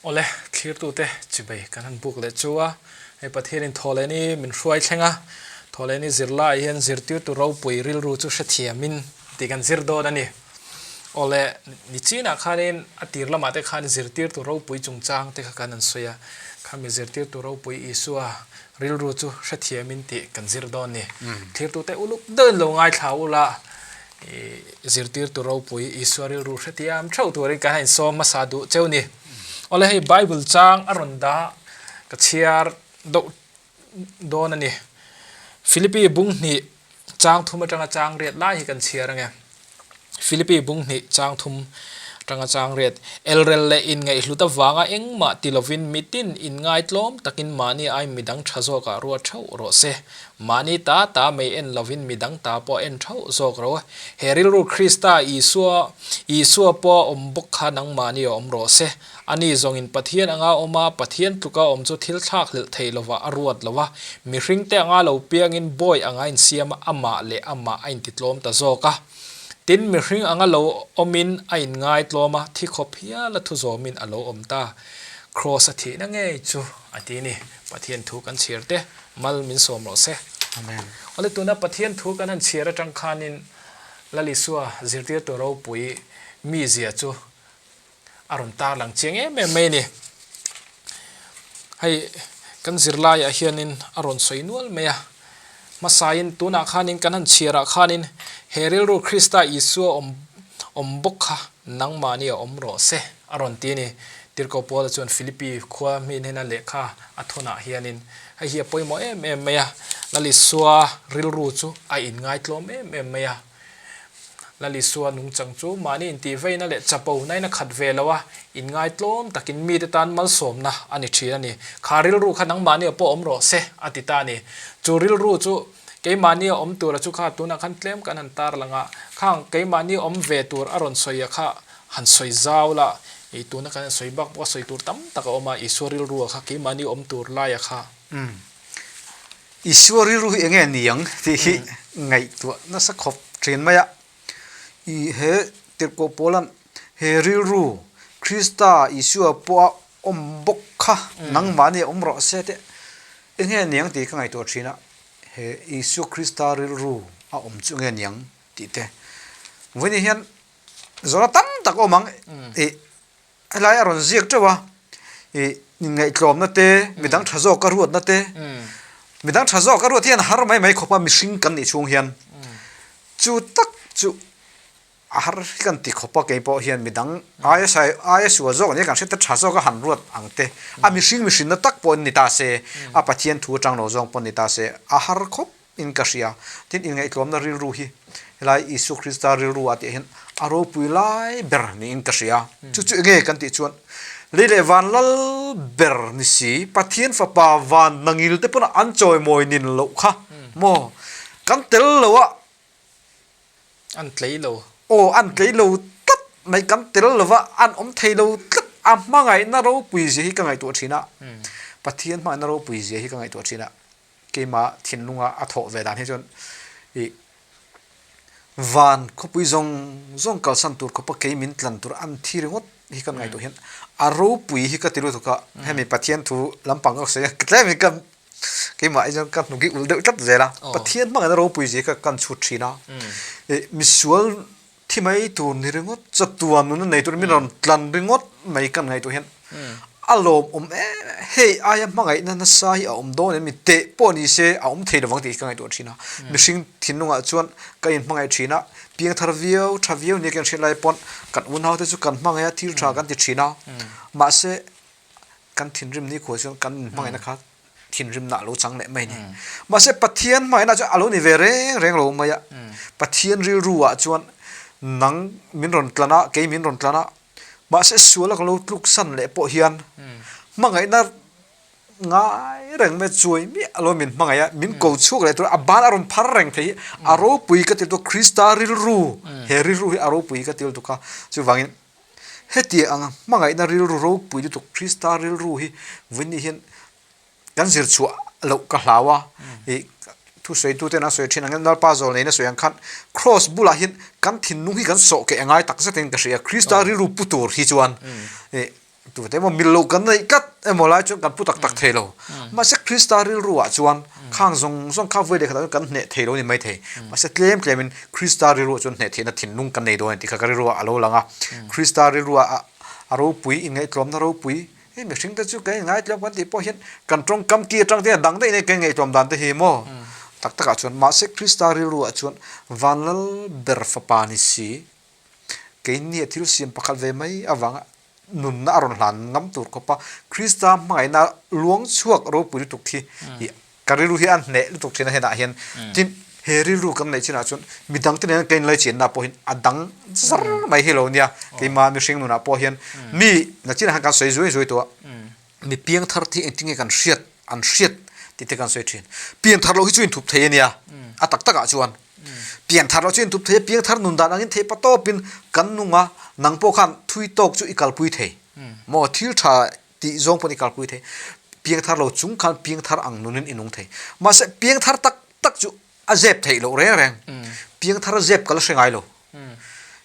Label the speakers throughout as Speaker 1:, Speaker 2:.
Speaker 1: Awle, thlirtute chibei kan han buk leh chu a, hei Pathianin Thawhlehni min hruai thleng a, Thawhlehni zirlaiah hian zirtirtu ropui rilru chu hrethiamin tih kan zir dawn a ni. Awle, nichinah khanin a tir lamah te khan zirtirtu ropui chungchang te kha kan han sawi a, khami zirtirtu ropui Isua rilru chu hrethiamin tih kan zir dawn a ni. Thlirtute uluk deuhin lo ngaithla ula, I zirtirtu ropui Isua rilru hretiam theuh turin kan han insawm hmasa duh cheu ni. Awle hei Bible chang a rawn dah ka chhiar deuh dawn a ni. Philippi bung hnih chang thum atanga chang riat lai hi kan chhiar ange. Philippi bung hnih chang thum atanga chang riat Elrel leh inngaihhlut avanga engmah ti lovin mitin inngaitlawm takin mahni ai midang tha zawkah ruat theuh rawh se. Mahni ta ta mei en lovin midang ta pawh en thauh zawk ro. He rilru Krista Isua, Isua pawh a awm bawk kha nangmahni a awm rawh se. Ani zawngin Pathian anga awm a, Pathian tluka awm chu thil thlak hlelh thei lovah a ruat lo a. Mihringte anga lo piangin bawi anga insiam a, amah leh amah a intitlawm ta zawk a. Tin, mihring anga lo awmin a inngaitlawm a, thi khawp hial a thu zawmin a lo awm ta. Kraws a thihna ngei chu a ti ni. Pathian thu kan chhiar te. Mal min sawm rawh se.
Speaker 2: Amen.
Speaker 1: Awle tuna Pathian thu kan han chhiar atang khanin Lal Isua zirtirtu ropui mizia chu a rawn tarlang chiang em em mai a ni. Hei kan zirlaiah hianin a rawn sawi nual mai a. Hmasain tunah khanin kan han chhiarah khanin he rilru Krista Isua awm awm bawk kha nangmahni a awm rawh se a rawn ti a ni. Tirhkoh Paula chuan Philippi khua mi hnena lehkha a thawnah hianin hei hi a pawimawh em em mai a, Lal Isua rilru chu a inngaitlawm em em mai a. Lal Isua nungchang chu mahni intihveina leh chapo nain a khat ve lo a, inngaitlawm takin mite tan malsawmna a ni thin a ni. Kha rilru kha nangmahni ah pawh awm rawh se a ti ta a ni. Chu rilru chu keimahni a awm tura chu kha tunah khan tlem kan han tarlang a, khang keimahni awm ve tur a rawn sawi a kha han sawi zau la, I tuna kan sawi bak pawh a sawi tur tam tak a awm a, Isua rilru a kha keimahni awm tur lai a kha.
Speaker 2: Umm. Isua rilru hi enge ni ang tih hi ngaihtuah nasa khawp thin mai a. I he tirhkoh pawlan he rilru Krista Isua pawh a awm bawk kha nangmahni a awm rawh se teh enge ni ang tih ka ngaihtuah thin a. He Isua Krista rilru a awm chu enge ni ang tih te. Vawiin hian Zawhna tam tak awm ang ih helai a rawn ziak teuh a ih inngaihtlawmna te midang tha zawk a ruatna te midang tha zawk a ruat hian har mai mai khawp a mihring kan nih chhung hian chu tak chu a har hi kan ti khawp a keipawh hian midang aia sai aia sual zawk ania kan hriat te tha zawk a han ruat ang te a mihring mihrinna tak pawh ni ta se a Pathian thu atang lo zawng pawh ni ta se a har khawp. in ka hria. Tin, inngaihtlawmna rilru hi helai Isua Krista rilru ah tih hian a ropui lai ber niin ka hria. Chu chu enge kan tih chuan lei leh van lal ber ni si, Pathian fapa van nangil te pawn an chawimawi nin loh kha maw? Kan tel lo a.
Speaker 1: An tlei lo.
Speaker 2: Aw, an tlei lo tlat mai, kan tel lo va, an awm thei lo tlat. A hmangaihna ropui zia hi ka ngaihtuah thin a, Pathian hmangaihna ropui zia hi ka ngaihtuah thin a. Keimah thinlunga a thawh ve dan hi chuan ih van khawpui zawng zawng kalsan tur khawpa kei min tlan tur an thi ringawt hi kan ngaihtuah hian a ropui hi ka ti lutuk a, hemi Pathian thu lampang ka sawi a tlem hi ka keimah hi chuan ka hnuk hi ulh deuh tlat zel a, Pathian hmangaihna ropui zia hi ka kan chhut thin a, ih misual thi mai tur ni ringawt, chatuan nuna nei tur min rawn tlan ringawt mai kan ngaihtuah hian a lawmawm em em, hei aia hmangaihna nasa hi a awm dawn em ni teh pawh ni se a awm thei lovang tih hi ka ngaihtuah thin a, mihring thinlungah chuan ka inhmangaih thin a, piangthar viau tha viau nia kan hriat lai pawn kan unau te chu kan hmangaih a thil tha kan ti thin a, mahse kan thinrim ni khuah chuan kan inhmangaihna kha thinrimna a lo chang leh mai a ni. Mahse Pathian hmangaihna chuan a lo ni ve reng reng lo mai a. Pathian rilru ah chuan nang min rawn tlan a, kei min rawn tlan a, mahse sual a ka lo tluk san leh pawh hian hmangaihna ngai reng mai chuai miah lo min hmangaih a, min ko chhuak leh tur a ban a rawn phar reng thei hi a ropui ka ti lutuk a, Krista rilru, he rilru hi a ropui ka ti lutuk a, chuvangin Hetiang anga hmangaihna rilru ropui lutuk Krista rilru hi vawiin hian kan zir chhuah loh ka hlau a, ih thusawitu ten an sawi thin ang hian Lalpa zawl neiin a sawi ang khan Kraws bulah hian kan thinlung hi kan sawh keh a ngai tak zetin ka hria, Krista rilru pu tur hi chuan ih. Tute emaw mil loh kan neih tlat emaw lai chuan kan pu tak tak thei lo. Mahse Krista rilru ah chuan khang zawng zawng kha vawi leh khatah chuan kan hneh thei lo a ni maithei. Mahse tlem tlemin Krista rilru ah chuan hneh theihna thinlung kan nei dawn a ni tih kha ka rilru ah a lo lang a. Krista rilru ah a ropui, inngaihtlawmna ropui, hei mihring te chu kan inngaihtlawm kan tih pawh hian kan tawngkam ki atang te hian a dang daih in kan inngaihtlawm dan te hi maw tak takah chuan mahse Krista rilru ah chuan Vanlal ber fapa ni si. Keini a thil siam pakhat ve mai avanga nunna a rawn hlan ngam tur khawpa Krista hmangaihna luang chhuak ropui lutuk hi ih ka rilru hi a hneh lutuk thin a henah hian tin he rilru kan neih chinah chuan midangte nena kan inlai chenna pawh hian a dang zar mai hi lo nia keimah mihring nunah pawh hian mi nachinah khan kan sawi zuai zuai tawh a. Mi piangthar te hi engtin nge kan hriat an hriat tih te kan sawi thin. Pianthar loh hi chu inthup thei a nia, a tak takah chuan. Pianthar loh chu inthup thei a, piangthar nun dan angin theih pa tawpin kan nung a, nang pawh khan thui tawk chu i kalpui thei. Maw thil tha tih zawng pawn i kalpui thei. Piangthar lo chung khan piangthar ang nunin i nung thei. Mahse piangthar tak tak chu a zep theih loh reng reng. Piangthar zep ka la hre ngai lo.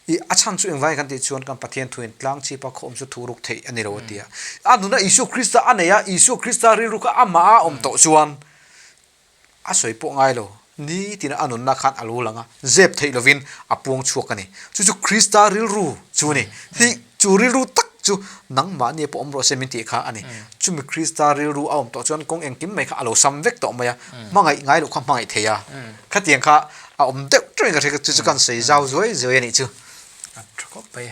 Speaker 2: I a chhan chu engvangin kan tih chuan kan Pathian thuin tlang chhipa khaw awm chu thu ruk theih a ni lo a ti a. A nuna Isua Krista a nei a, Isua Krista rilru kha amah a awm tawh chuan a sawi pawh ngai lo. Nitin a nunna khan a lo lang a, zep theih lovin a puang chhuak a ni. Chu chu Krista rilru chu a ni. Hi chu rilru tak chu nangmahni pawh awm rawh se min tih kha a ni. Chumi Krista rilru a awm tawh chuan kawng engkim mai kha a lo sam vek tawh mai a, hmangaih ngai loh kha hmangaih thei a. Khatiang kha a awm deuh teuhin ka hria, chu chu kan sawi zau zuai zuai a nih chu.
Speaker 1: A tha khawp mai.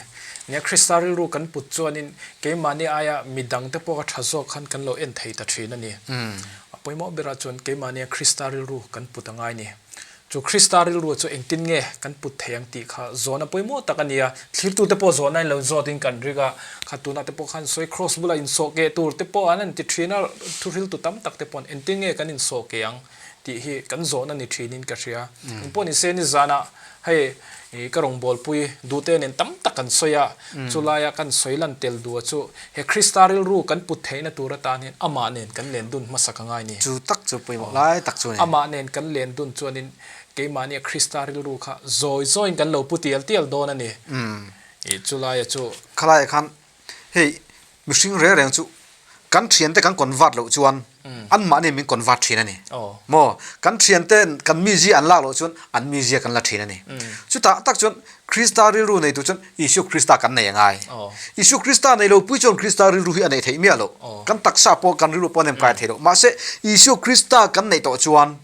Speaker 1: Nia Krista rilru kan put chuanin keimahni aia midangte pawh kha tha zawk khan kan lo en thei ta thin a ni. A pawimawh berah chuan keimahnia Krista rilru kan put a ngai ni. Chu Krista rilru chu engtin nge kan put thei ang tih kha zawhna pawimawh tak a ni a. Thlirtute pawh zawhna in lo zawtin kan ring a, kha tunah te pawh khan sawi cross bula insawh keh tur te pawh an han ti thin a, thuhriltu tam tak te paw'n engtin nge kan insawh keh ang tih hi kan zawhna ni thinin ka hria. Engpawh ni se nizanah hei ka rawngbawlpui duhte nen tam tak kan sawi a, chulaia kan sawi lan tel duh a chu he Krista rilru kan put theihna tur atan hian amah nen kan len dun hmasa ka ngai ni.
Speaker 2: Chu tak chu pawimawh lai tak chu a ni.
Speaker 1: Amah nen kan len dun chuanin keimahnia Krista rilru kha zawi zawiin kan lo pu tial tial dawn a ni. Chulaia chu.
Speaker 2: Khalaiah khan hei Mihring reng reng chu kan thiante kan convert loh chuan anmahni min convert thin a ni. Maw? Kan thiante kan mizia an lak loh chuan an mizia kan la thin a ni. Chutah tak chuan Krista rilru nei tur chuan Isua Krista kan nei a ngai. Isua Krista nei lo pui chuan Krista rilru hi a neih theih miah loh. Kan taksa pawh kan rilru pawh a nem kai thei loh. Mahse Isua Krista kan neih tawh chuan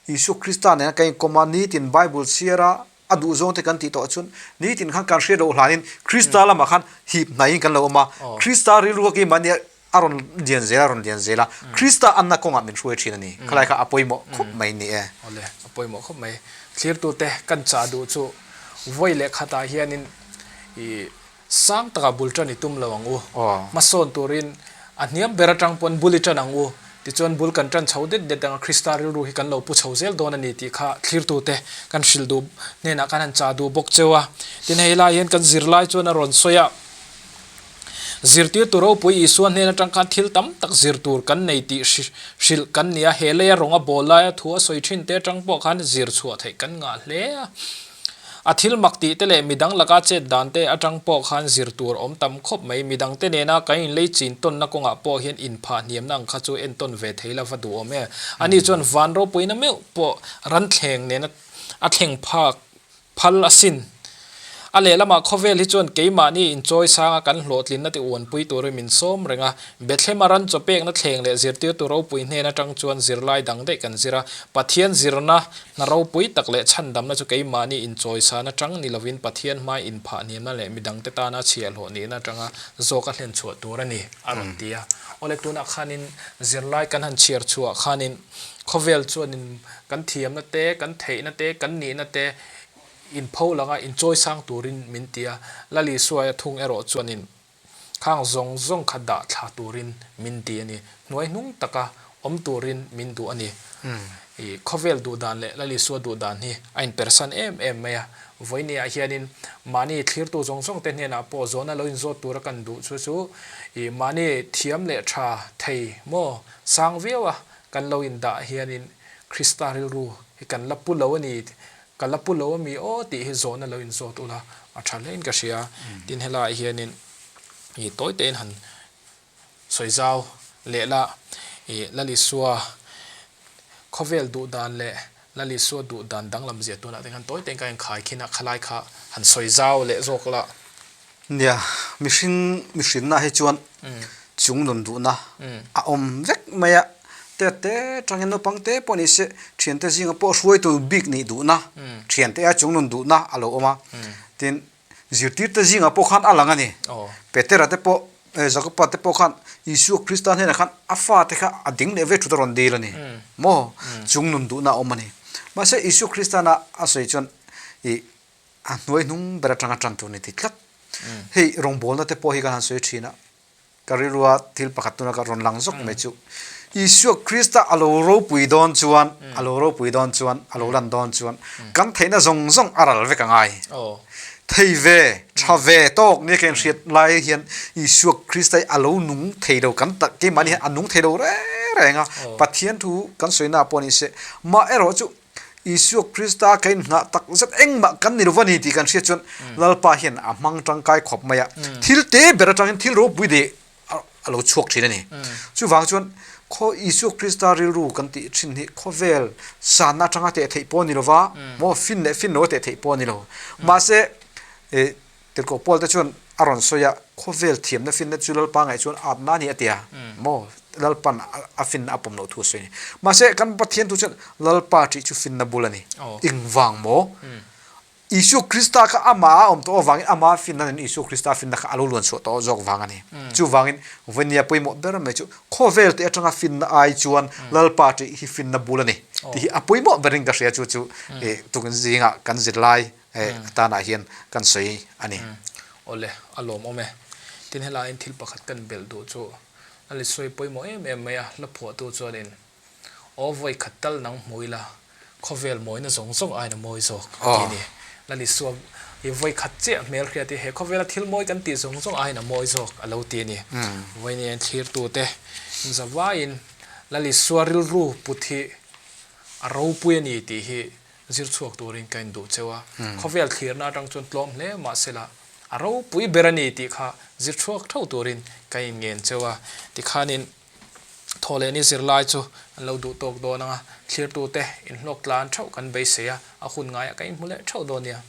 Speaker 2: Isua Krista nena kan inkawm a, nitin Bible chhiar a, A duh zawng te kan tih tawh chuan nitin khan kan hriat loh hlanin Krista lamah khan hip hnaiin kan lo awm a, Krista rilru a keimahni a rawn lian zel a, a rawn lian zel a, Krista anna kawngah min hruai thin a ni. Khalai kha a pawimawh khawp mai ni e.
Speaker 1: Awle, a pawimawh khawp mai. Thlirtute kan chah duh chu vawi leh khatah hianin i Sang takah bul tan i tum lo ang u. Hmasawn turin a hniam ber atang pawn bul i tan ang u. Tichuan bul kan tan chho det det anga Krista rilru hi kan lo pu chho zel dawn a ni tih kha thlirtute kan hrilh duh hnenah kan han chah duh bawk cheu a. Tin hei lai hian kan zirlai chuan a rawn sawi a, Zirtirtu ropui Isua hnen atang khan thil tam tak zir tur kan nei tih hrilh kan ni a, he leia rawng a bawl laia thu a sawi thin te atang pawh khan zir chhuah theih kan ngah hle a. A thil mak tih te leh midang laka chet dan te atang pawh khan zir tur awm tam khawp mai. Midang te nena kan inlei chin tawnna kawngah pawh hian inphah hniamna ang kha chu entawn ve thei la va duh awm e. Ani chuan van ropuina meuh pawh ran thleng nena a thleng phak phal asin. A lehlamah khawvel hi chuan keimahni inchawi sanga kan hlawhtlinna ti uanpui turin min sawm reng a. Bethlema ran chaw pekna thleng leh zirtirtu ropui hnen atang chuan zirlai dang daih kan zir a. Pathian zirna Hna ropui tak leh chhandamna chu keimahni inchawisan atang ni lovin Pathian hmai inphah hniamna leh midangte tana chhiahhlawh nihna atanga zawk a hlen chhuah tur a ni, a rawn ti a. Awle tunah khanin zirlai kan han chhiar chhuah khanin khawvel chuanin kan thiamna te, kan theihna te, kan nihna te inpho langa inchawisang turin min ti a. Lal Isuaia thung erawh chuanin Khang zawng zawng kha dah thla turin min ti a ni. Hnuai hnung taka awm turin min duh a ni. I khawvel duh dan leh Lal Isua duh dan hi a inpersan em em mai a. Vawinia hianin mahni thlirtu zawng zawng te hnenah pawh zawhna lo inzawt tura kan duh chu chu i mahni thiam leh tha thei maw sang viau a kan lo indah hianin Krista rilru hi kan la pu lo a ni Ka la pu lo ami aw tih hi zawhna lo inzawt ula a tha hlein ka hria. Tin helaiah hianin i tawi tein han Sawi zau leh la i Lal Isua khawvel duh dan leh Lal Isua duh dan danglam zia tunah te khan tawi tein ka inkhai khin a, khalai kha han sawi zau leh zawk la.
Speaker 2: Nia, mihring mihrinna hi chuan chung nun duhna a awm vek mai a, te te tangin naupang te pawh ni se thiante zinga pawh hruaitu bik nih duhna, thiante a chung nun duhna a lo awm a, tin Zirtirte zingah pawh khan a lang a ni. Petera te pawh, Jakoba te pawh khan Isua Krista hnenah khan a fate kha a ding leh ve thut a rawn dil a ni. Maw? Chung nun duhna a awm a ni. Mahse Isua Kristana a sawi chuan ih a hnuai hnung ber atanga tan tur a ni ti tlat. Hei rawngbawlna te pawh hi kan han sawi thin a. Ka rilrua thil pakhat tuna ka rawn lang zawk mai chu, Isua Krista a lo ropui dawn chuan, a lo ropui dawn chuan, a lo lan dawn chuan, kan theihna zawng zawng a ral vek a ngai. Thei ve, tha ve tawk nia ka inhriat lai hian Isua Krista hi a lo nung thei lo, kan tak keimahni hian a nung thei lo reng reng a, Pathian thu kan sawina pawh ni se, mah erawh chu Isua Krista ka inhnah tak zet engmah kan ni lo va ni tih kan hriat chuan Lalpa hian a hmang tangkai khawp mai a, thil te ber atangin thil ropui deh a lo chhuak thin a ni. Chuvang chuan khaw Isua Krista rilru kan tih thin hi khawvel sanna atanga teh theih pawh a ni lo va, maw fin leh fin lo a teh theih pawh a ni lo. Mahse Tirhkoh Paul te chuan a rawn sawi a, Khawvel thiamna finna chu Lalpa ngaih chuan atna a ni a ti a, maw? Lalpan a finna a pawm loh thu a sawi a ni. Mahse, kan Pathian thu chuan Lalpa ṭih chu finna bul a ni. Engvang maw? Isua Krista kha amah a awm tawh avangin ama finna nen Isua Krista finna kha a lo luan chhuah tawh zawk vang a ni. Chuvangin, Vawnia pawimawh ber mai chu khawvel te atanga finna ai chuan Lalpa ṭih hi finna bul a ni tih hi a pawimawh berin ka hria chu chu tukin zingah kan zirlai Hei a tanah hian kan sawi a ni.
Speaker 1: Awle, a lawmawm e. Tin helaiin thil pakhat kan belh duh chu a li sawi pawimawh em em mai a, hla phuahtu chuanin, Aw vawi khat tal nang hmu ila, khawvel mawina zawng zawng aiin a mawi zawk a ti a ni. La li suak hi vawi khat chiah hmel hriat hi he khawvela thil mawi kan tih zawng zawng aiin a mawi zawk a lo ti a ni. Vawiin thlirtute zavaiin La li sua rilru put hi a ropui a ni tih hi Zir chhuak turin ka induh cheu a, khawvel thlirna atang chuan tlawm hle mahsela a ropui ber a ni tih kha zir chhuak tho turin ka inngen cheu a. Tikhanin thaw leh ni zirlai chu an lo duh tawk dawn ang a, thlirtute inhlawk tlan theuh kan beisei a, a hun ngaiah ka inhmu leh theuh dawn nia.